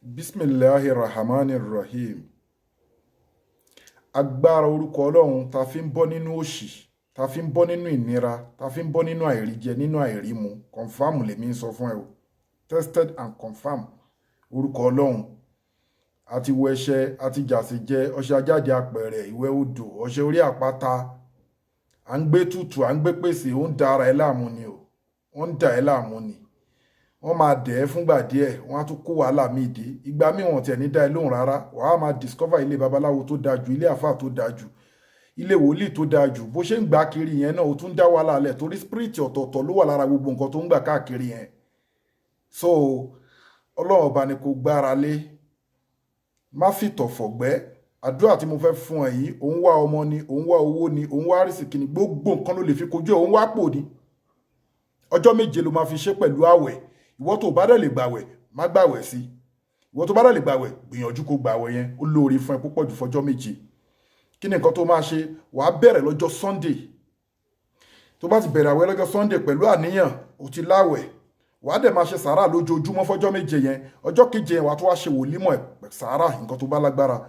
Bismillahi rahmani rahim. Agbára orúkọ Ọlọ́run ta fi ń bọ́ nínú òṣì, ta fi ń bọ́ nínú ìnira, ta fi ń bọ́ nínú àìríjẹ, nínú àìrímu, confirm lèmi ń sọ fún ẹ o, tested and confirm. Orúkọ Ọlọ́run àti wẹṣẹ àti jàsèjẹ, ọṣẹ ajáde apẹ̀rẹ̀, ìwẹ̀ odò, ọṣẹ orí àpáta, à ń gbé tutù, à ń gbé pèsè, ó ń da ara ẹ láàmú ni o. Wọ́n ń da ẹ láàmú ni. Wọ́n máa dẹ̀ ẹ́ fúngbà díẹ̀, wọ́n á tún kó wàhálà míì dé. Ìgbà míì, wọ́n tiẹ̀ ní dá ẹ lóhùn rárá. Wàá máa discover ilé babaláwo tó dáa jù, ilé àfáà tó dáa jù, ilé wòlíì tó dáa jù. Bó ṣe ń gbà kiri yẹn náà, ó tún dá wàhálà lẹ̀, torí spirit ọ̀tọ̀ọ̀tọ̀ ló wà lára gbogbo nǹkan tó ń gbà káàkiri yẹn. So Ọlọ́run Ọba ni kò gbára lé, má fìtọ̀ fọ̀gbẹ́. Àdúrà tí mo fẹ́ fún ẹ yìí, òun wá ọmọ ni, òun wá owó ni, òun wá àrísìkí ni, gbogbo nǹkan ló lè fi kojú ẹ. Òun wá pò ní ọjọ́ 7 ló máa fi ṣe pẹ̀lú àwẹ̀. Ìwọ tó bá dẹ̀ lè gbàwẹ̀, má gbàwẹ̀ sí. Ìwọ tó bá dẹ̀ lè gbàwẹ̀, gbìyànjú kó gbàwẹ̀ yẹn, ó lóore fún ẹ púpọ̀ jù fọjọ́ 7. Kí ni nǹkan tó máa ṣe? Wàá bẹ̀rẹ̀ lọ́jọ́ Sunday. Tó bá ti bẹ̀rẹ̀ àwẹ̀ lọ́jọ́ Sunday pẹ̀lú àníyàn, ó ti láwẹ̀. Wàá dẹ̀ máa ṣe sàárà lójoojúmọ́ fọjọ́ 7 yẹn. Ọjọ́ keje yẹn, wàá tó wá ṣe wòlímọ̀ sàárà, nǹkan tó bá lágbára.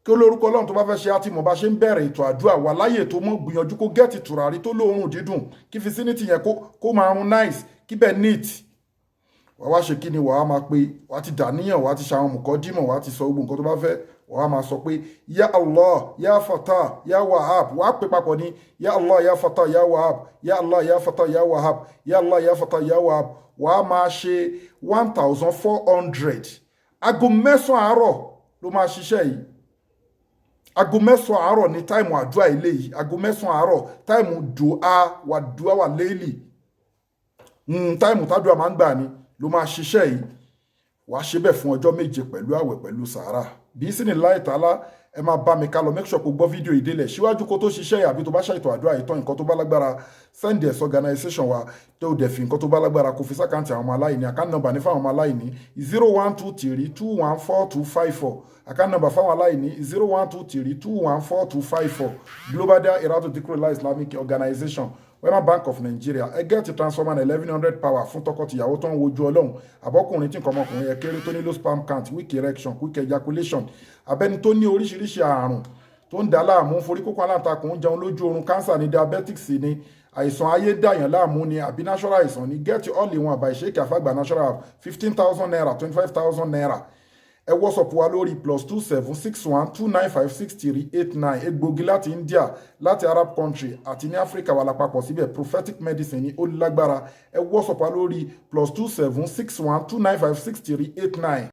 Kí olórúkọ Ọlọ́run tó bá fẹ́ ṣe á ti mọ̀ bá ṣe ń bẹ̀rẹ̀ ètò àdúrà wà láyè tó mọ́. Gbìyànjú kó get tùràrí tó lóòórùn dídùn, kí vicinity yẹn kó máa run nice, kí bẹ́ẹ̀ neat. Wàá wá ṣe kí ni? Wàá máa pe, wàá ti dàníyàn, wàá ti ṣàwọn mùkọ́ dímọ̀, wàá ti sọ gbogbo nǹkan tó bá fẹ́. Wàá máa sọ pé "Ya Allah, ya Fatah, ya Wahab". Wàá pè papọ̀ ní "Ya Allah, ya Fatah, ya Wahab, Ya Allah, ya Fatah, ya Wahab, Ya Allah, ya Fatah, ya Wahab". Wàá máa ṣe 1400. Aago 9 àárọ̀ ló máa ṣiṣẹ́ yìí. Aago 9 àárọ̀ ní time àdúrà ilé yìí. Aago 9 àárọ̀, time dùá wà, dùá wà léèlì, time tádùá máa ń gbà ní ló máa ṣiṣẹ́ yìí. Wàá ṣe bẹ́ẹ̀ fún ọjọ́ 7 pẹ̀lú àwẹ̀, pẹ̀lú sàárà, bí sí ní láì tààlà. Ẹ máa bá mi ká lọ. Make sure kó gbọ́ fídíò ìdílẹ̀ síwájú kó tó ṣiṣẹ́ yìí, àbí tó bá ṣàìtò àdúrà yìí tán, nǹkan tó bá lágbára, send ẹ̀ organization wa. Tó dẹ̀ fi nǹkan tó bá lágbára, kó fi sí account àwọn ọmọ aláìní. Account number ní fáwọn ọmọ aláìní: 0123214254. Account number fáwọn aláìní: 0123214254. Global Dahiratu Dhikrlahi Islamic Organization, Wema Bank of Nigeria. Ẹ get transformer 1100 power fún tọkọtìyàwó tó ń wojú Ọlọ́run, àbọ́kùnrin tí nǹkan ọmọkùnrin yẹn kéré, tó ní low sperm count, weak erection, quick ejaculation, abẹ́ni tó ní oríṣiríṣi àrùn tó ń dà láàmú, forí kókó aláǹtakùn, ń jẹun lójú oorun, cancer ní, diabetics ní, àìsàn ayé dàyàn láàmú ni, àbí natural àìsàn ní. Get all in one by Sheikh Afagba natural, ₦15,000, ₦25,000. Ẹ WhatsApp wa lórí +27 612956389. Egbògi láti India, láti Arab country àti ní Africa wà lápapọ̀ síbẹ̀. Prophetic medicine ní, ó lágbára. Ẹ WhatsApp wa lórí +27 612956389.